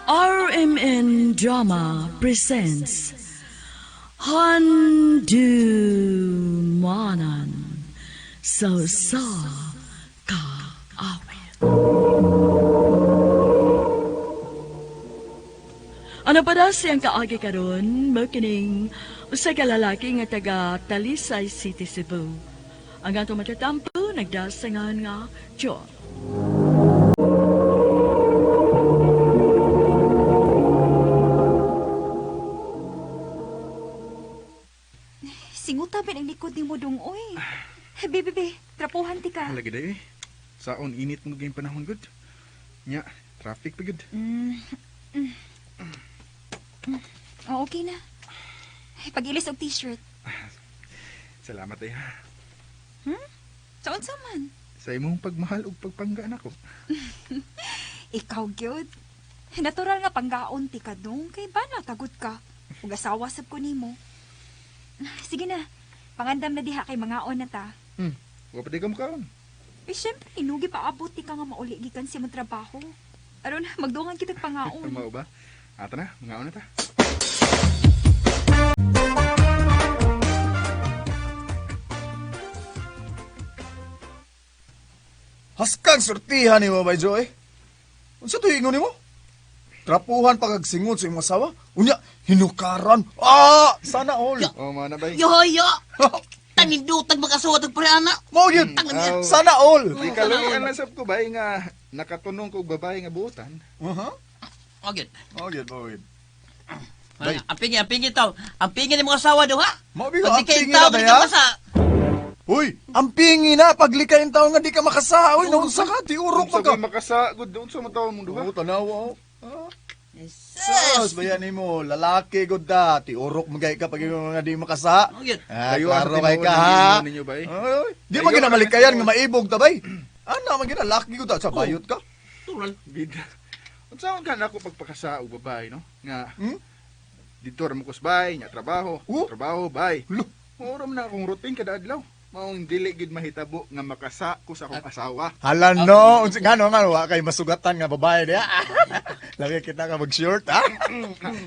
RMN Drama presents Handumanan sa sa kaawit. Ano pa daw siyang kaagi karon mo kining usa ka lalaki nga taga Talisay City, Cebu. Ang atong matatampo nagdasangan nga John. Singuta ben ang likod ni mo dong, oy. Be, be, be, trapuhan ti ka. Lagi day eh. Saon init mo gayong panahon gud. Nya, traffic pa gud. Mm. Mm. Oh, okay na. Ay, pag-ilis og t-shirt. Salamat ay ha. Sa unsa man? Sa imong pagmahal ug pagpangga nako. Ikaw gyud. Natural nga panggaon ti ka dong kay bana tagot ka. Ug asawa sab ko nimo. Sige na. Pangandam na diha kay mangaon na ta. Wa pa di ka mukaon. Eh, syempre, inugi pa abot ti ka nga mauli gikan sa imong trabaho. Aron, magdungan kitag pangaon. Mao ba? Ata na, mangaon na ta. Haskang sortihan ni mo, Bay Joy. Unsa to ingon nimo? Trapuhan pagagsingot sa imong asawa? Unya, hinukaran. Ah, sana all. Oh, mao na bay. Yo, yo! Tanindutag makasuot og pre ana. Mao yun. Aw. Sana all. Di kaluoy ang nasab ko bay nga nakatunong ko og babae nga buotan. Uh-huh. Okay. Mao gyud, mao gyud. Bay. Ang pingi, ang pingi taw. Ang pingi ni mga asawa do ha. Mao bigo, Pag ang di kay pingi tao, na ba di ya? ka masa. Uy, ang pingi na paglikain taon nga di ka makasa. Uy, naunsa ka, di urok pa Unsa ka. ko'y makasa gud unsa man tawon mong duha? Oh, tanawa. Oh. Ah. Yes. Sus, bayan nimo, lalaki gud da, ti urok magay ka pag imo nga di makasa. Mao gyud. Ah, Layo ang klaro kay tinuod ka ng ha. ginoo ninyo, bay. Ay, di Layo man ang ginamalikayan nga tinuod. maibog ta bay. Ana man gina laki gud ta sa bayot ka. Tural. Bida. Unsa man ka nako pagpakasa og babae no? Nga Hmm? dito ra mo kusbay, nya trabaho, Oh? trabaho, bay. Lo. Mao ra man na akong routine kada adlaw. Maong dili gid mahitabo nga makasa ko sa akong asawa. Hala no, unsa ngano nga wa kay masugatan nga babae diya. Lagi kita ka mag-short ha.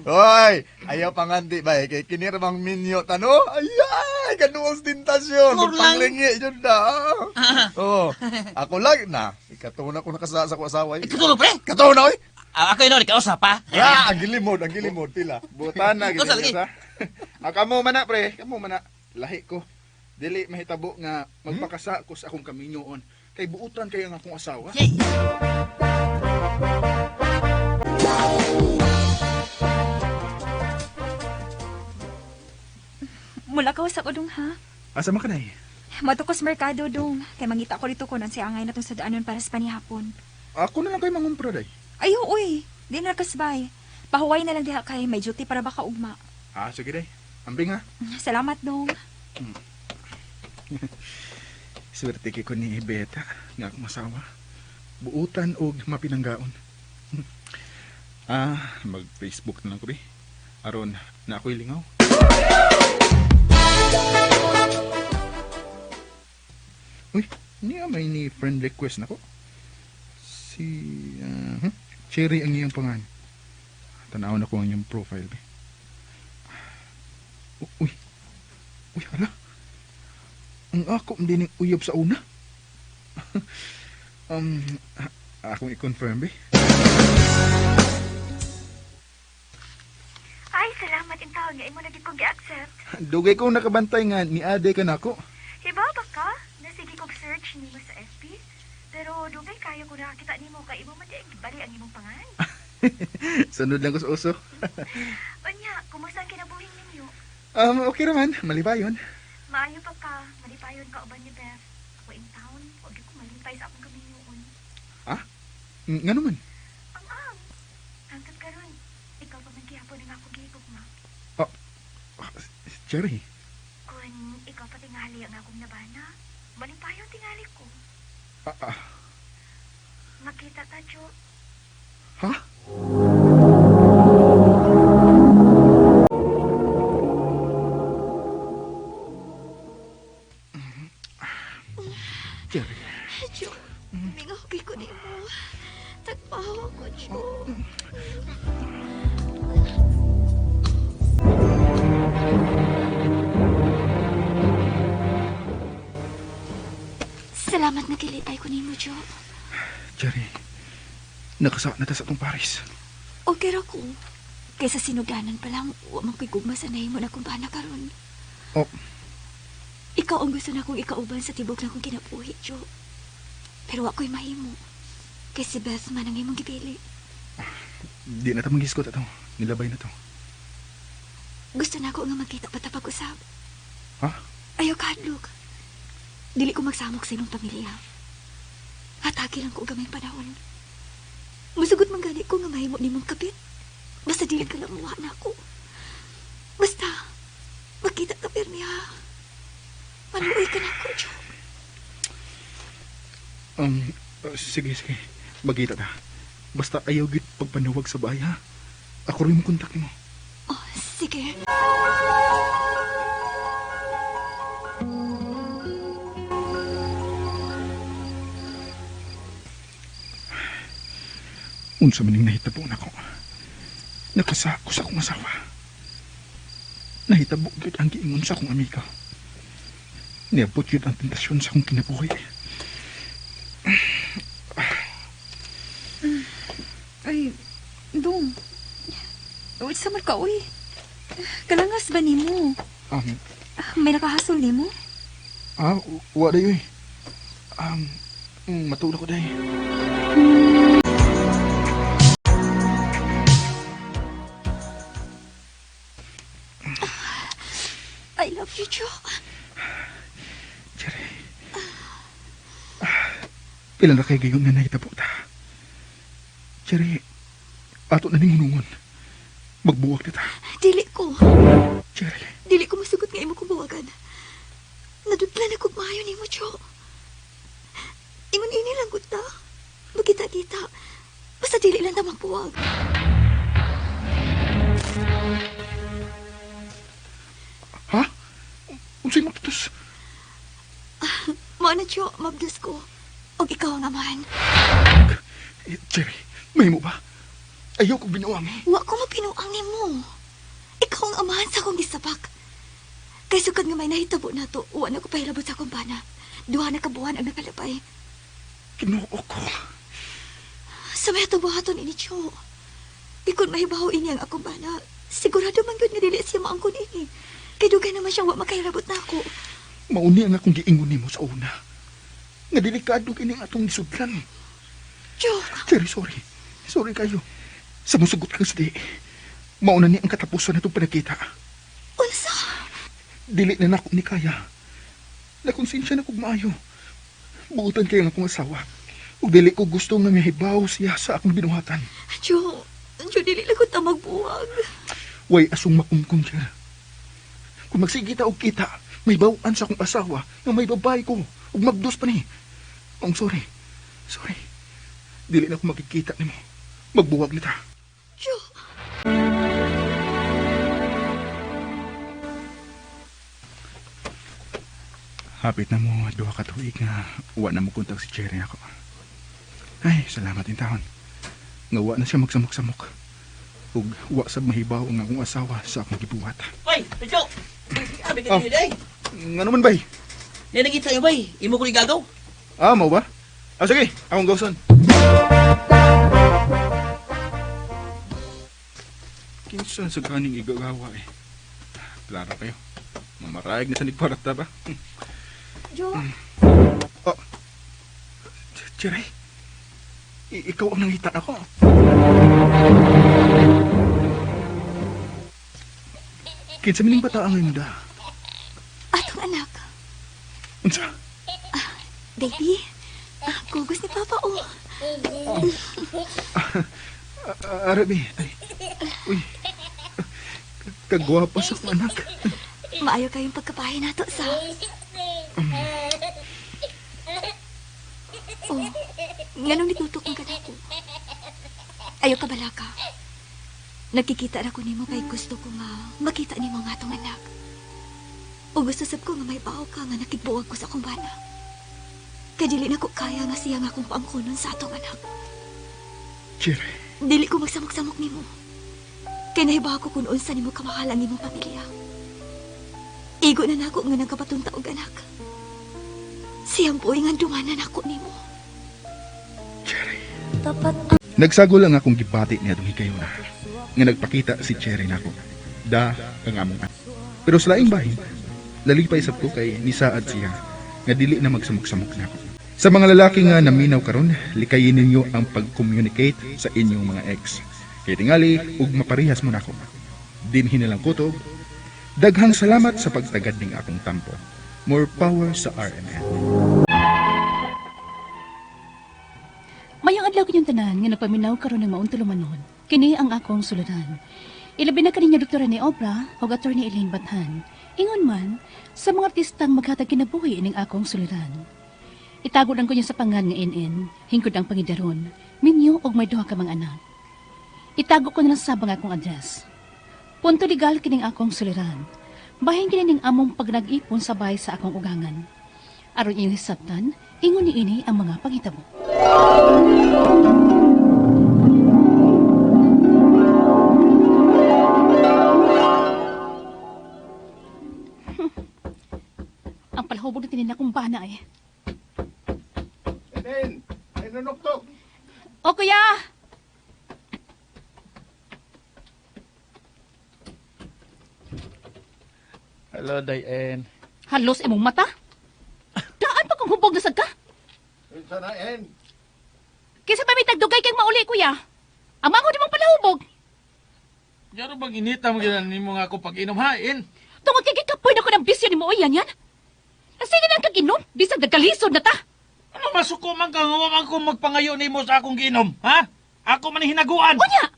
Hoy, ayaw pangandi bay kay kini ra bang minyo tano. Ayay, kanuos tentasyon, Murlang. magpanglingi jud na. Oh, ako lang na. Ikatuon ako nakasa sa akong asawa. eh. Ikatulo pre. Katuon na oy. Ah, ako ino ikaw pa. Ah, ang gilimod, ang gilimod pila. Buotan na gid Unsa lagi? sa. Ah, kamo man na pre, kamo man na. Lahi ko. Dili mahitabo nga magpakasa ko sa akong kaminyoon. Kay buutan kayo ang akong asawa. Yay. Mula ka sa ko dong ha. Asa man kanay? Matukos merkado dong. Kay mangita ko dito ko si angay na tong sa daanon para sa panihapon. Ako na lang kay mangumpra day. Ay, uy. Di na kasbay. Pahuway na lang diha kay may duty para baka ugma. Ah, sige day. Ambing ha. Salamat dong. Swerte kay ko ni Beta nga akong asawa. Buutan og mapinanggaon. Ah, mag-Facebook na lang ko be. Aron na ako'y lingaw. Uy, niya may ni friend request nako. Si Cherry ang iyang pangan. Tanawon ako ang iyang profile be. Uy. Uy, hala. Ang ako din uyab sa una. um, akong i-confirm be. Ay, salamat in taon nga imo na gid kong gi-accept. Dugay ko nakabantay nga ni Ade ka nako. Hibaw ba ka? Nasige kog search nimo sa FB. Pero dugay kayo ko nakakita nimo kay imo man di ang gibali ang imong pangan. Sunod lang ko sa uso. Unya, kumusta ang kinabuhi ninyo? Okay raman, malibayon. Maayo pa ka, malipayon ka uban ni Beth. Ako in town, wag gyud ko malipay sa akong kaminyoon. Nga naman. Ang ang. Hangtod karon, ikaw pa man gihapon ang akong gihigugma. Ah, Cherry, Kun ikaw pa tingali ang akong nabana, malipayon tingali ko. ah, ah, Makita ta, Jo. ha? Cherry, Jo, mingaw kay ko nimo. Tagpahaw ko, Jo. Salamat nga kilipay ko nimo, Jo. Cherry, nakasa na ta sa atong Paris. Okay ra ko. Kaysa sinuganan pa lang, wa man ko'y gugma sa nahimo na kung bana karon. Oh. Ikaw ang gusto na kong ikauban sa tibok na kong kinabuhi, Jo. Pero wa ko'y mahimo. Kay si Beth man ang imong gipili. Di na ta manghisgot ato. Nilabay na to. Gusto na ko nga magkita pa ta pag-usab. Ha? Ayaw kahadlok. Dili ko magsamok sa imong pamilya. Hatagi lang ko og gamayng panahon. Musugot man gani ko nga mahimo nimong kapit. Basta dili ka lang muha na ako. Basta, magkita ka pirmi ha. Maluoy ka na ako, Jo. Sige, sige. Magkita ta. Basta ayaw git pagpanuwag sa bahay, ha? Ako rin mo kontak mo. Oh, sige. Unsa man ning nahitabo nako. Nakasako sa akong asawa. Nahitabo gyud ang giingon sa akong amiga. Niabot gyud ang tentasyon sa akong kinabuhi. Ay, dong. Unsa man ka, uy? Kalangas ba nimo? May nakahasol nimo? Wa dayoy. Matulog ko day. I love you, Jo. Cherry. Pila na kay gayon nga nahitabo ta. Cherry, ato na ning hunungon. Magbuwag na ta. Dili ko. Cherry, Dili ko masugot nga imo kong buwagan. Nadutlan ako maayo nimo, Jo. Ingon ini lang gud ta. Magkita-kita. Basta dili lang ta magbuwag. ha? Unsay matutos? Mao na, Jo, mabdos ko. Og ikaw ang amahan. Eh, Cherry, mahimo ba? Ayaw kong binuang. Wa ko mapinuang nimo. Ikaw ang amahan sa akong gisabak. Kay sukad nga may nahitabo nato, wa na ko pahilabot sa akong bana. Duha na ka buwan ang nakalabay. Ginoo ko. Sa may atong buhaton ini, Jo. Ikon mahibaw ini ang akong bana. Sigurado man gyud nga dili siya maangkon ini. Kay dugay naman siyang wa makahilabot na ako. Mauni ang akong giingon nimo sa una. Nga delikado kini ang atong gisudlan. Jo, Cherry, sorry. Sorry kayo. Sa musugot ka sa di. Mauna ni ang katapusan natong panagkita. unsa? Dili na nako ni kaya. Nakonsensya na kog maayo. Buutan kayo ang akong asawa. Ug dili ko gusto nga mihibaw siya sa akong binuhatan. Jo, Jo, dili lang ko ta magbuwag. Way asong makumkum siya. Kung magsige ta og kita, may bawaan sa akong asawa nga may babae ko ug magdos pa ni. Ang sorry. Sorry. Dili na ko makikita nimo. Magbuwag na ta. Jo. Hapit na mo duha ka tuig nga wa na mo kontak si Cherry ako. Ay, salamat in taon. Nga wa na siya magsamok-samok. Ug wa sab mahibaw ang akong asawa sa akong gibuhat. Hoy, Pedro! Abi ka Oh. dili day. Nga naman bay? Nay nagita yo bay. Imo ko gagaw. Ah, mao ba? Ah, sige, akong gawson. Kinsa sa ganing igagawa eh. Klaro kayo. Mamaraig na sa nigparata ba? Jo, Oh. Cherry, ikaw ang nangita ako. Kinsa mining bata ang imong da? atong anak. Unsa? Baby, kugos ni Papa, oh. Arabi. Ay. Uy. Kagwapa sa akong anak. Maayo kayong pagkapahay nato sa... Oh, nganong nitutok man ka nako? Ayaw ka balaka. Nagkikita ra ko nimo kay gusto ko nga makita nimo ang atong anak. O gusto sab ko nga may bao ka nga nakigbuwag ko sa akong bana. Kay dili na ko kaya nga siya nga akong paangkonon sa atong anak. Cherry. Dili ko magsamok-samok nimo. Kay nahibaw ko kung unsa nimo kamahal ang imong pamilya. Igo na nako nga nagkapatunta og anak. Siyang buhay nga dunganan ako nimo. Cherry. Tapat ang Nagsagol ang akong gibati niya itong higayuna nga nagpakita si Cherry nako. Da ang among anak. Pero sa laing bahin, lalipay sab ko kay nisaad siya nga dili na magsamok-samok nako. Sa mga lalaki nga naminaw karon, likayin ninyo ang pag-communicate sa inyong mga ex. Kay tingali ug maparehas mo nako. Dinhi na lang kutob. Daghang salamat sa pagtagad ning akong tampo. More power sa RMN. Mayong adlaw kanyang tanan nga nagpaminaw karon ng maong tulumanon. Kini ang akong suluran. Ilabi na kaninya Dr. ni Obra ug Attorney Elaine Bathan. Ingon man sa mga artistang maghatag kinabuhi ining akong suluran. Itago lang ko niya sa pangan nga NN, hingkod ang pangidaron, minyo og may duha ka mga anak. Itago ko na lang sa bang akong address. Punto legal kining akong suliran. Bahin kini ning among pagnag-ipon sa bahay sa akong ugangan. Aron inyong hisabtan, ingon ni ini ang mga panghitabo. Ang palahubog na tinin akong bana eh. Enen, ay nanuktok. O kuya! Hello, Diane. Halos imong mata. Daan pa kung hubog na sad ka. Unsa na, En? Kaysa pa may tagdugay kang mauli kuya. Ang mango di mong palahubog. Yaro bang inita mo ginan nimo nga ako pag-inom hain? Tungod kay gikapoy na ko ng bisyo ni mo yan yan. Sige na ang kaginom, bisag nagkalisod na ta. Ano masuko man ka nga wa man ko magpangayo nimo sa akong giinom, ha? Ako man ang hinaguan. Unya!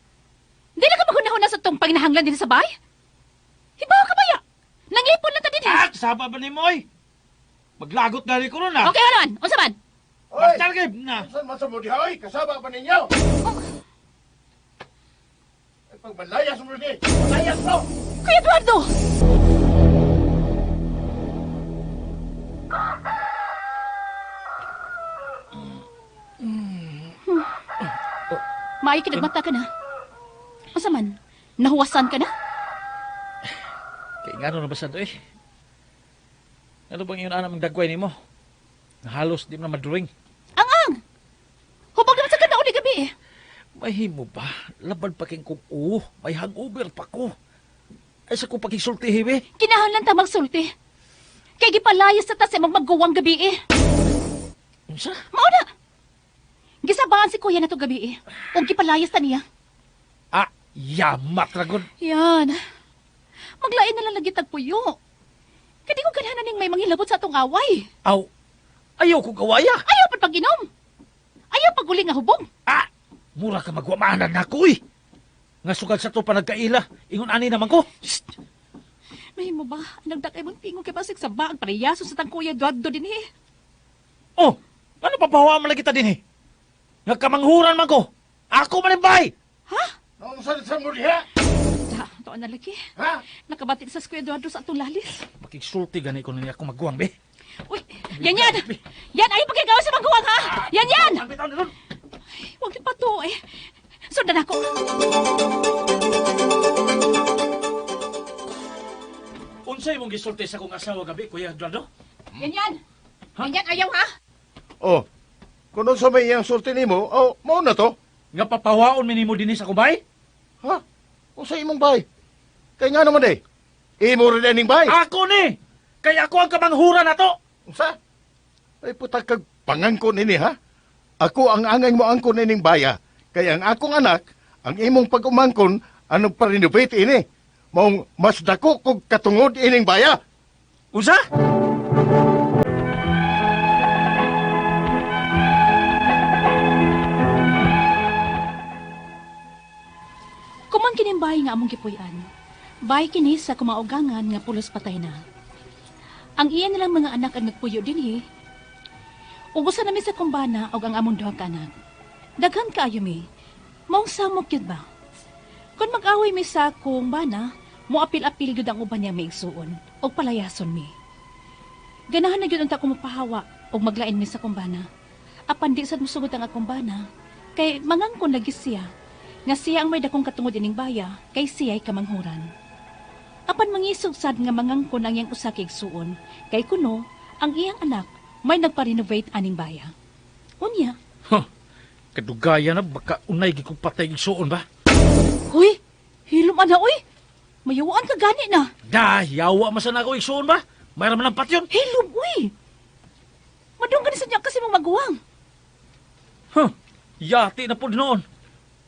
Di na ka maghunahuna sa tong panginahanglan din sa bahay? Hibaw ka baya? Nangipon na ta din eh. Ah, saba ba nimo oy? Maglagot na rin ko ron ah. Okay, ano man? Unsa man? Oy! Basta kay na. Saan man sa mo diha, oy? Kasaba pa ninyo? Ay, pagbalayas mo ni! Malayas mo! Kuya Eduardo! Maayo kinagmata ka na. Unsa man? Nahuwasan ka na? Kay ngano na ba sad oy? Ano bang iyon anang dagway nimo? Nga Halos di mo na madrawing. Ang-ang! Hubog naman sa kanauli gabi eh. Mahimo ba? Laban pa king kung oo, may hangover pa ko. Ay sa kong pagkisultihi be. Kinahanglan ta magsulti. Kay gipalayas sa tas imong magguwang gabi eh. Unsa? Mao na! Gisabaan si kuya na to gabi eh. Ug gipalayas ta niya. Ah, yamat ra gud. Yan. Maglain na lang lagi tagpuyo. Kadi ko ganahan ning may manghilabot sa atong away. Aw, ayaw ko gawaya. Ayaw pa pag-inom. Ayaw paguli nga hubog. Ah, mura ka magwamanan na ako eh. Nga sugad sa to pa nagkaila, ingon ani naman ko. Shh! May mo ba? Nagdakay mong tingog kay basig sa baag pareyaso sa tang kuya Eduardo din eh. Oh, ano pa bawa man lagi ta din eh? Nga kamanghuran man ko. Ako man ang bay. Ha? Naunsa sa mo diha? Da, to na lagi. Ha? Nakabati sa Kuya Eduardo sa atong lalis. Pakigsulti gani ko niya ako magguwang be. Uy, yan yan! Yan, ayaw pagkagawa sa maghuwang ha! Yan yan! Ang bitaw ni ron. Huwag din pa to eh. Sundan ako. Unsay mong gisulti sa akong asawa gabi, Kuya Eduardo? Yan yan! Yan yan, ayaw ha! Oh, kung unsa may iyang sulti nimo, oh, mao na to. Nga papawaon mi nimo dinhi sa akong bay? Ha? Unsa imong bay? Kay nga naman eh. Imo rin ining bay. Ako ni. Kay ako ang kamanghuran nato. Unsa? Ay puta kag pangangkon nini ha? Ako ang angay mo angkon ining baya. Kay ang akong anak, ang imong pag-umangkon, ang nagpa-renovate ini. Maong mas dako kog katungod ining baya. Unsa? Kumang kining bahay nga among gipuy-an. Bahay kini sa kumaugangan nga pulos patay na. Ang iya nilang mga anak ang nagpuyo dinhi. Ug usa nami sa kumbana og ang among duha ka anak. Daghan kaayo mi. Maong samok gyud ba? Kung mag-away mi sa akong bana, moapil-apil gyud ang uban niya maigsuon og palayason mi. Ganahan na gyud unta ko mapahawa og maglain mi sa kumbana. Apan di sad mosugot ang akong bana kay mangangkon lagi siya nga siya ang may dakong katungod ining baya kay siya'y kamanghuran. Apan mangisog sad nga mangangkon ang iyang usa ka igsuon kay kuno ang iyang anak may nagpa-renovate aning baya. Unya. Huh. Kadugaya na baka unay gid kong patay igsuon ba? Huy, hilom ana oy. Mayawaan ka gani na. Da, yawa man sa nako igsuon ba? Mayroon man ang patyon. Hilom uy. Madunggan sa niya kasi mong maguwang. Huh. Yati na pud noon.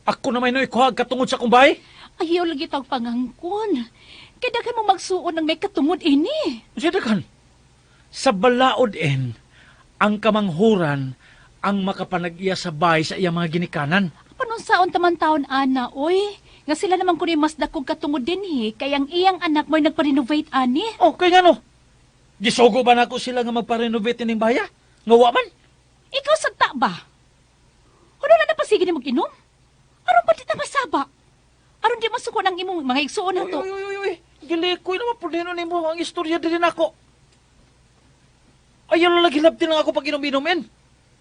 Ako na may noy kuhag katungod sa akong bahay. Ayaw lagi tawag pangangkon. Kay daghan mo magsuon ng may katungod ini. Unsay daghan? Sa balaod en, ang kamanghuran ang makapanag-iya sa bahay sa iyang mga ginikanan. Panunsaon taman taon ana oy. Nga sila naman kuno mas dakog katungod dinhi kay ang iyang anak mo'y nagpa-renovate ani. Okay nga no. Gisugo ba nako sila nga magpa-renovate ining bahaya? Nga wa man. Ikaw sagta ba? Huno na napasige ni mag-inom? Aron pa di ta masaba? Aron di masuko ang imong mga igsuon Uy, nato. uy, uy, uy. Gilikoy naman po din nimo ang istorya din nako. Ayaw lang hilabti lang ako pag inom-inumin.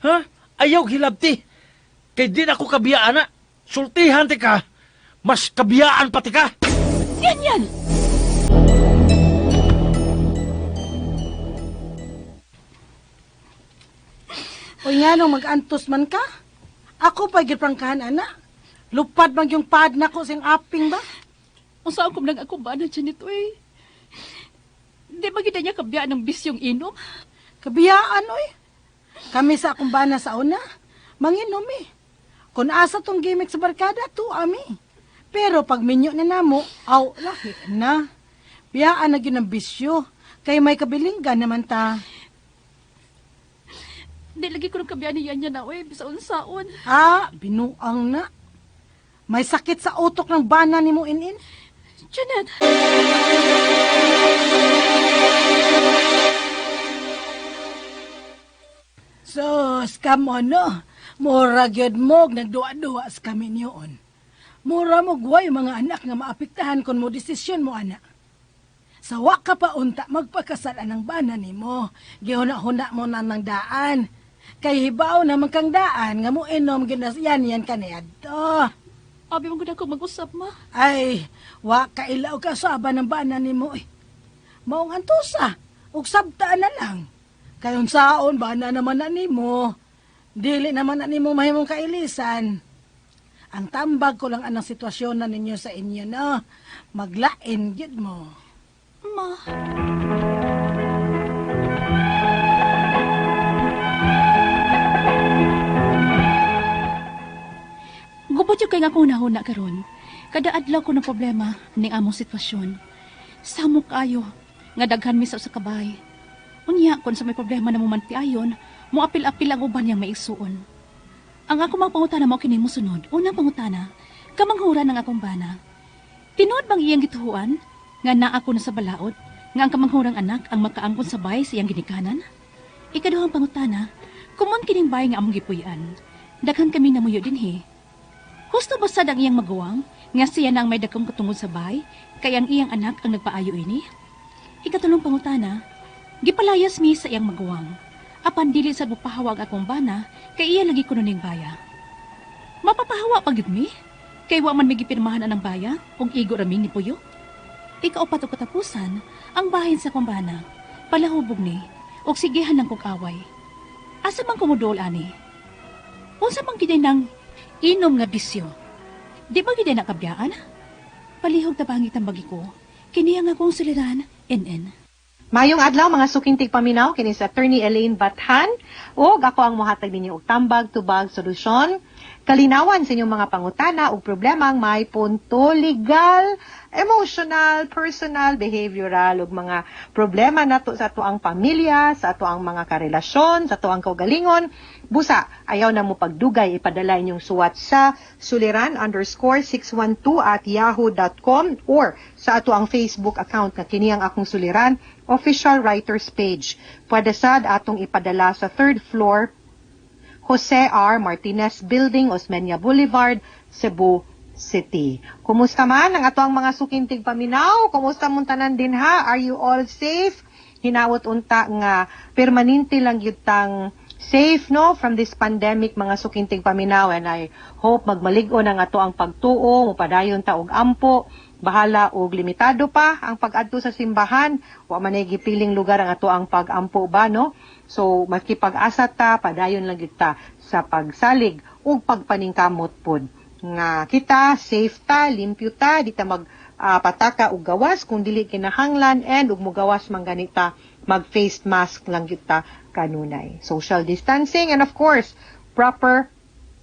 Ha? Ayaw hilabti. Kay di na ako kabiyaan na. Sultihan ti ka. Mas kabiyaan pati ka. Yan yan. Uy nga nung mag-antos man ka. Ako pa giprangkahan ana. Lupad man yung pad nako sing aping ba? Unsa ako lang ako ba na Janet oy? Di ba gid niya kabiyaan ng bisyong inom? Kabiyaan oy. Kami sa akong bana sa una, manginom eh. Kung asa tong gimmick sa barkada, tu ami. Pero pag minyo na namo, aw, lahi na. Biyaan na gyud ang bisyo. Kay may kabilinggan naman ta. Di lagi ko ng kabiyaan ni yan yan na oy, bisa unsaon. Ah, binuang na. May sakit sa utok ng bana ni mo inin. Janet. Sus, come on, no. Mura gyud mo, nagduwa-duwa sa kami niyoon. Mura mo guway mga anak nga maapektahan kon mo desisyon mo, anak. Sa wa ka pa unta, magpakasal ang bana nimo. Gihuna-huna mo na ng daan. Kay hibaw naman kang daan, nga mo inom ginas yan yan kaniadto. Abi mo gud ako mag-usap ma. Ay, wa ka ilaw ka sa ng bana nimo eh. Maong antusa, ug sabtaan na lang. Kayon saon bana naman na nimo. Dili naman na nimo mahimong kailisan. Ang tambag ko lang anang sitwasyon na ninyo sa inyo no. Maglain gyud mo. Ma. Gubot yung kay nga akong nahuna karon. Kada adlaw ko ng problema ning among sitwasyon. Samo kayo nga daghan mi sa usa ka bahay. Unya kon sa may problema na mo man piayon, mo apil-apil ang uban niyang maigsuon. Ang ako mga pangutana mo kini mo sunod. Unang pangutana, kamanghuran ang akong bana. Tinuod bang iyang gituhuan nga naa ako na sa balaod nga ang kamanghurang anak ang makaangkon sa bahay sa iyang ginikanan? Ikaduhang pangutana, kumon kining bahay nga among gipuy-an. Daghan kami namuyo dinhi. Husto ba sad ang iyang maguwang nga siya na ang may dakong katungod sa bahay kay ang iyang anak ang nagpaayo ini? Ikatulong pangutana, gipalayas mi sa iyang maguwang. Apan dili sad mopahawag akong bana kay iya lagi kuno ning baya. Mapapahawa pa gyud mi kay wa man may gipirmahan anang baya ug igo ra mi ni Puyo. Ikaupat og katapusan, ang bahin sa akong bana, palahubog ni ug sigihan ng kog away. Asa man kumudol ani? Unsa man gyud nang inom nga bisyo? Di ba gyud nakabiyaan? Palihog tabangi tambagi ko. Kini ang akong suliran, NN. Mayong adlaw mga suking tigpaminaw kini sa Attorney Elaine Bathan ug ako ang mohatag ninyo og tambag tubag solusyon kalinawan sa inyong mga pangutana ug problemang may punto legal, emotional, personal, behavioral ug mga problema nato sa atoang pamilya, sa atoang mga karelasyon, sa atoang kaugalingon. Busa, ayaw na mo pagdugay, ipadala inyong suwat sa suliran_612@yahoo.com or sa atoang Facebook account nga kini ang akong suliran official writers page. Pwede sad atong ipadala sa third floor Jose R. Martinez Building, Osmeña Boulevard, Cebu City. Kumusta man ang ato ang mga sukintig paminaw? Kumusta mong tanan din ha? Are you all safe? Hinawot unta nga permanente lang gyud tang safe, no, from this pandemic, mga suking tigpaminaw, and I hope magmalig-on ang ato ang pagtuo, mopadayon ta og ampo, bahala og limitado pa ang pag-adto sa simbahan, wa man ay gipiling lugar ang ato ang pag-ampo ba, no? So maski pag-asa ta, padayon lang gyud ta sa pagsalig ug pagpaningkamot pod nga kita safe ta, limpyo ta, di ta mag pataka og gawas kung dili kinahanglan, and ug mugawas man ganita, mag face mask lang gyud ta kanunay. Social distancing and, of course, proper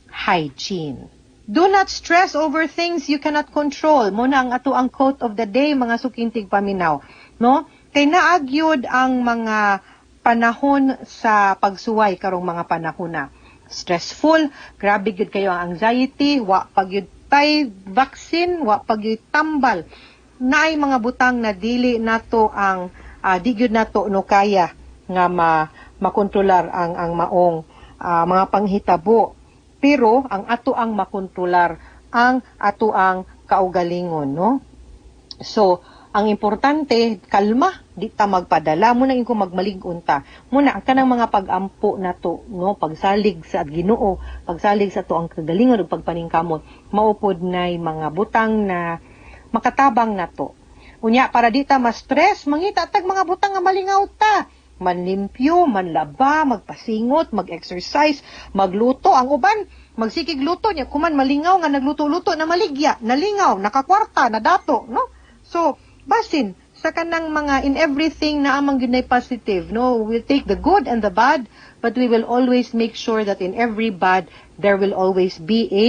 hygiene. Do not stress over things you cannot control. Mao na ang ato ang quote of the day, mga suking tigpaminaw, no? Kay naa gyud ang mga panahon sa pagsuway karong mga panahon na. Stressful, grabe gyud kayo ang anxiety, wa pa gyud tay vaccine, wa pa gyud tambal. Naay mga butang na dili nato ang di gyud nato no kaya nga makontrolar ang maong mga panghitabo. Pero ang ato ang makontrolar ang ato ang kaugalingon, no? So, ang importante, kalma, di ta magpadala mo na ko magmalig-on ta. Muna ang kanang mga pag-ampo nato, no, pagsalig sa Ginoo, pagsalig sa ato ang kagalingon ug pagpaningkamot, mao pod nay mga butang na makatabang nato. Unya, para di ta ma-stress, mangita tag mga butang nga malingaw ta. Manlimpyo, manlaba, magpasingot, mag-exercise, magluto. Ang uban, magsigig luto niya, kuman malingaw nga nagluto-luto na maligya, nalingaw, nakakwarta, nadato, no? So, basin sa kanang mga in everything na amang gyud positive, no? We'll take the good and the bad, but we will always make sure that in every bad, there will always be a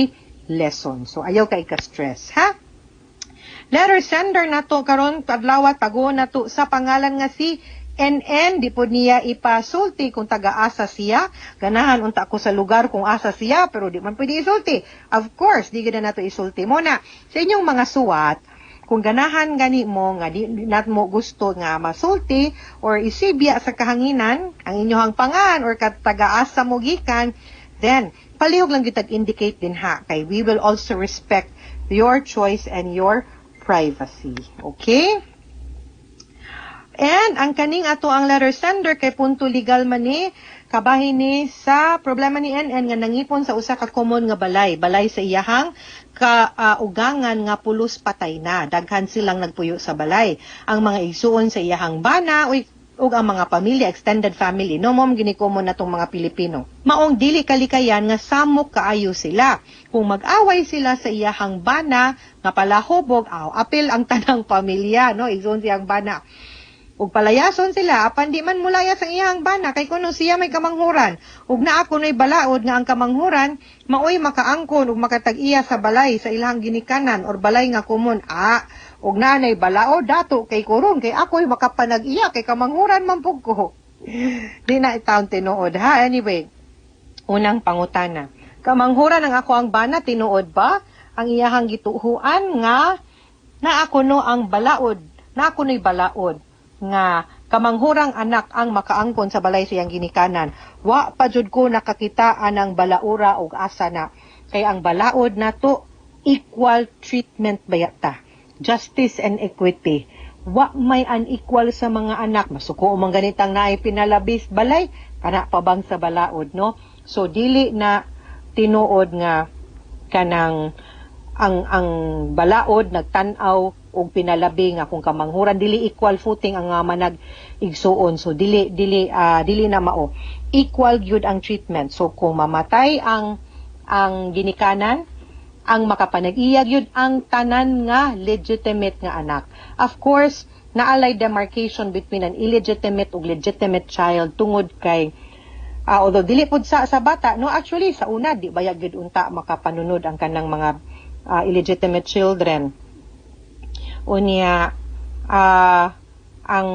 lesson. So, ayaw kay ka-stress, ha? Letter sender nato karon adlaw, tago nato sa pangalan nga si NN. Di po niya ipasulti kung taga-asa siya. Ganahan unta ko sa lugar kung asa siya, pero di man pwede isulti. Of course, di gid na nato isulti. Mao na, sa inyong mga suwat, kung ganahan gani mo nga di nat mo gusto nga masulti or isibya sa kahanginan ang inyong pangan or taga-asa mo gikan, then palihog lang gyud indicate din ha, kay we will also respect your choice and your privacy. Okay? And ang kaning ato ang letter sender kay punto legal man ni, kabahin ni sa problema ni NN nga nangipon sa usa ka common nga balay, balay sa iyahang kaugangan nga pulos patay na. Daghan silang nagpuyo sa balay. Ang mga igsuon sa iyahang bana uy, ug ang mga pamilya, extended family, no, mao gini common na tong mga Pilipino. Maong dili kalikayan nga samok kaayo sila. Kung mag-away sila sa iyahang bana nga palahubog, aw, apil ang tanang pamilya, no, igsuon siyang bana. Ug palayason sila apan di man mulayas ang iyang bana kay kuno siya may kamanghuran. Ug naa kuno'y balaod nga ang kamanghuran maoy makaangkon ug makatag-iya sa balay sa ilang ginikanan or balay nga common. Ah, ug naanay balaod dato kay kuron kay ako'y makapanag-iya kay kamanghuran man pug ko. Di na itaon tinuod ha. Anyway, unang pangutana. Kamanghuran ang ako ang bana, tinuod ba? Ang iyahang gituhuan nga naa kuno ang balaod, naa kuno'y balaod nga kamanghurang anak ang makaangkon sa balay siyang ginikanan. Wa pa jud ko nakakita anang balaura og asa na. Kay ang balaod nato, equal treatment bayata. Justice and equity. Wa may unequal sa mga anak. Masuko man ganitang naay pinalabis balay kana pa bang sa balaod, no? So dili na tinuod nga kanang ang balaod nagtan-aw og pinalabi nga kung kamanghuran, dili equal footing ang nga manag igsuon. So dili na mao, equal gyud ang treatment. So kung mamatay ang ginikanan, ang makapanag-iya gyud ang tanan nga legitimate nga anak. Of course, naalay demarcation between an illegitimate ug legitimate child tungod kay although dili pud sa bata, no, actually sa una di bayag gyud unta makapanunod ang kanang mga illegitimate children. Unya ang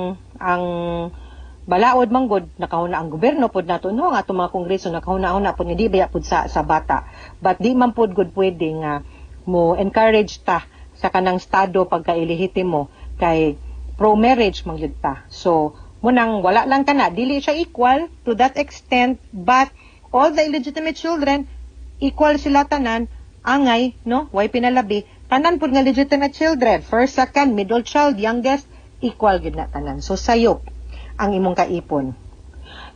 balaod manggod nakahuna ang gobyerno pod nato, no, ang atong mga kongreso nakahuna-huna pod nga di baya pud sa bata, but di man pod gud pwede nga mo encourage ta sa kanang estado pagka ilehitimo kay pro marriage man gyud ta. So munang wala lang kana, dili siya equal to that extent, but all the illegitimate children, equal sila tanan angay, no, way pinalabi. Tanan pud nga legitimate children, first, second, middle child, youngest, equal gyud na tanan. So sayop ang imong kaipon.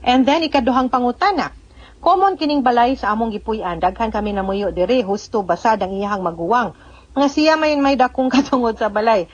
And then ikaduhang pangutana. Common kining balay sa among gipuy-an, daghan kami namuyo diri, husto basad ang iyahang maguwang. Nga siya may dakong katungod sa balay.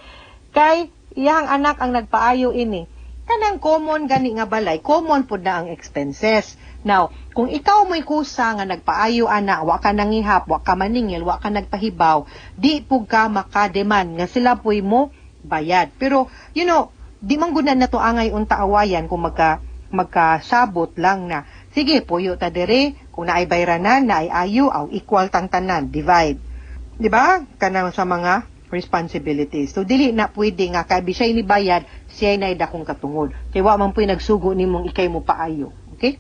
Kay iyahang anak ang nagpaayo ini. Kanang common gani nga balay, common pud na ang expenses. Now, kung ikaw mo'y kusa nga nagpaayo ana, wa ka nangihap, wa ka maningil, wa ka nagpahibaw, di pug ka makademand nga sila puy mo bayad. Pero, di man gud na nato angay unta awayan kung magkasabot lang na sige, puyo ta dire, kung naay bayranan, naay ayo, aw equal tang tanan, divide. Di ba? Kanang sa mga responsibilities. So dili na pwede nga kay bisay ni bayad, siya na dakong katungod. Kay wa man puy nagsugo nimong ikay mo paayo. Okay?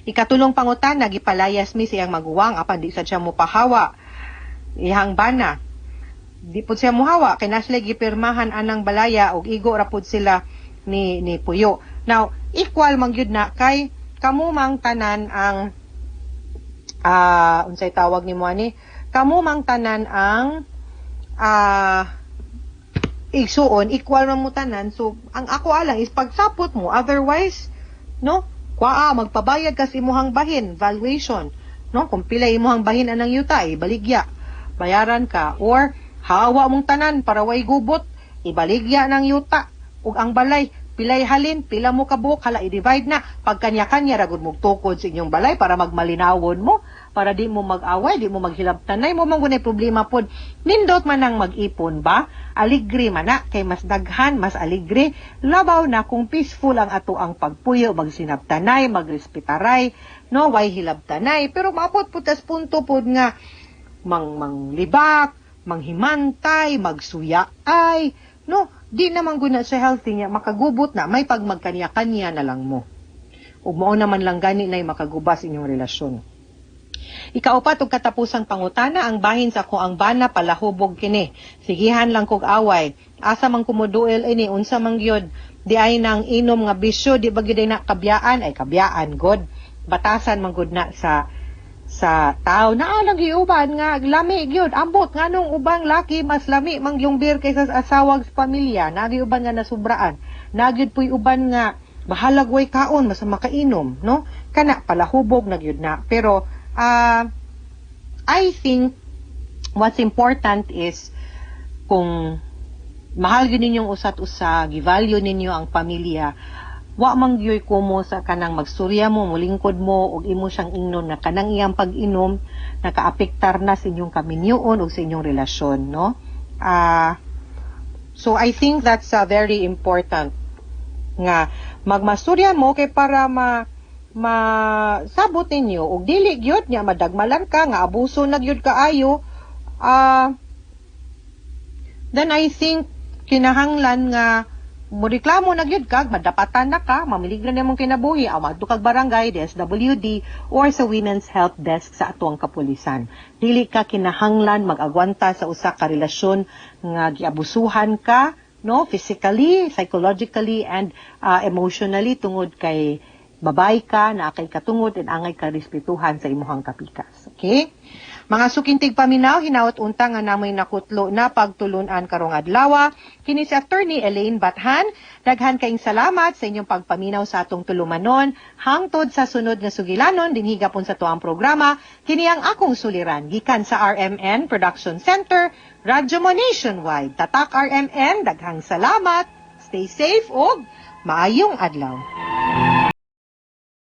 Ikatulong pangutana, gipalayas mi siyang maguwang apan di sad siya mo pahawa. Iyang bana. Di pud siya muhawa kay na sila gipirmahan anang balaya og igo ra pud sila ni Puyo. Now, equal man gyud na kay kamo mang tanan ang unsay tawag nimo ani? Kamo mang tanan ang igsuon, equal man mo tanan. So, ang ako alang is pagsapot mo, otherwise, no? Kwaa, magpabayad ka sa imuhang bahin, valuation. No? Kung pila imuhang bahin anang yuta, ibaligya. Bayaran ka. Or, hawa mong tanan para way gubot, ibaligya ng yuta. Ug ang balay, pilay halin, pila mo kabuok, hala, i-divide na. Pag kanya-kanya, ragod mong tukod sa inyong balay para magmalinawon mo, para di mo mag-away, di mo maghilabtanay mo, man problema pod. Nindot man ang mag-ipon ba? Aligre man na, kay mas daghan, mas aligre. Labaw na kung peaceful ang ato ang pagpuyo, magsinabtanay, magrespetaray, no, way hilabtanay. Pero maapot po tas punto pod nga, manglibak, manghimantay, magsuyaay, no, di naman guna sa healthy niya, makagubot na, may pag magkanya-kanya na lang mo. Ug mao naman lang gani na makagubas inyong relasyon. Ikaupat ug katapusang pangutana, ang bahin sa ako ang bana palahubog kini. Sigihan lang kog away. Asa man kumuduel ini, unsa man gyud, di ay nang inom nga bisyo, di ba gyud ay na kabyaan, ay kabyaan god. Batasan man gud na sa tao na lang giuban nga lami gyud, ambot nganong ubang laki mas lami mang yung beer kaysa sa asawag sa pamilya, na uban nga nasubraan, na gyud puy uban nga bahalag way kaon basta makainom, no, kana palahubog na gyud na. Pero I think what's important is kung mahal gyud ninyong usat usa, gi-value ninyo ang pamilya, wa man gyoy kumo sa kanang magsurya mo, mulingkod mo ug imo siyang ingnon na kanang iyang pag-inom nakaapektar na sa inyong kaminyoon ug sa inyong relasyon, no? So I think that's very important nga magmasurya mo kay para ma masabot ninyo ug dili gyud nya madagmalan ka nga abuso na gyud kaayo, then I think kinahanglan nga moreklamo na gyud ka, madapatan na ka, mamiligro na imong kinabuhi, aw madto kag barangay, DSWD, or sa Women's Help Desk sa atuang kapulisan. Dili ka kinahanglan mag-agwanta sa usa ka relasyon nga giabusuhan ka, no, physically, psychologically, and emotionally tungod kay babay ka, naa kay katungod, and angay ka respetuhan sa imuhang kapikas. Okay? Mga suking tigpaminaw, hinaot unta nga namoy nakutlo na pagtulunan karong adlaw. Kini si Attorney Elaine Bathan. Daghan kayong salamat sa inyong pagpaminaw sa atong tulumanon. Hangtod sa sunod nga sugilanon, dinhi gapon sa tuang programa, kini ang akong suliran gikan sa RMN Production Center, Radyo Mo Nationwide. Tatak RMN, daghang salamat. Stay safe ug maayong adlaw.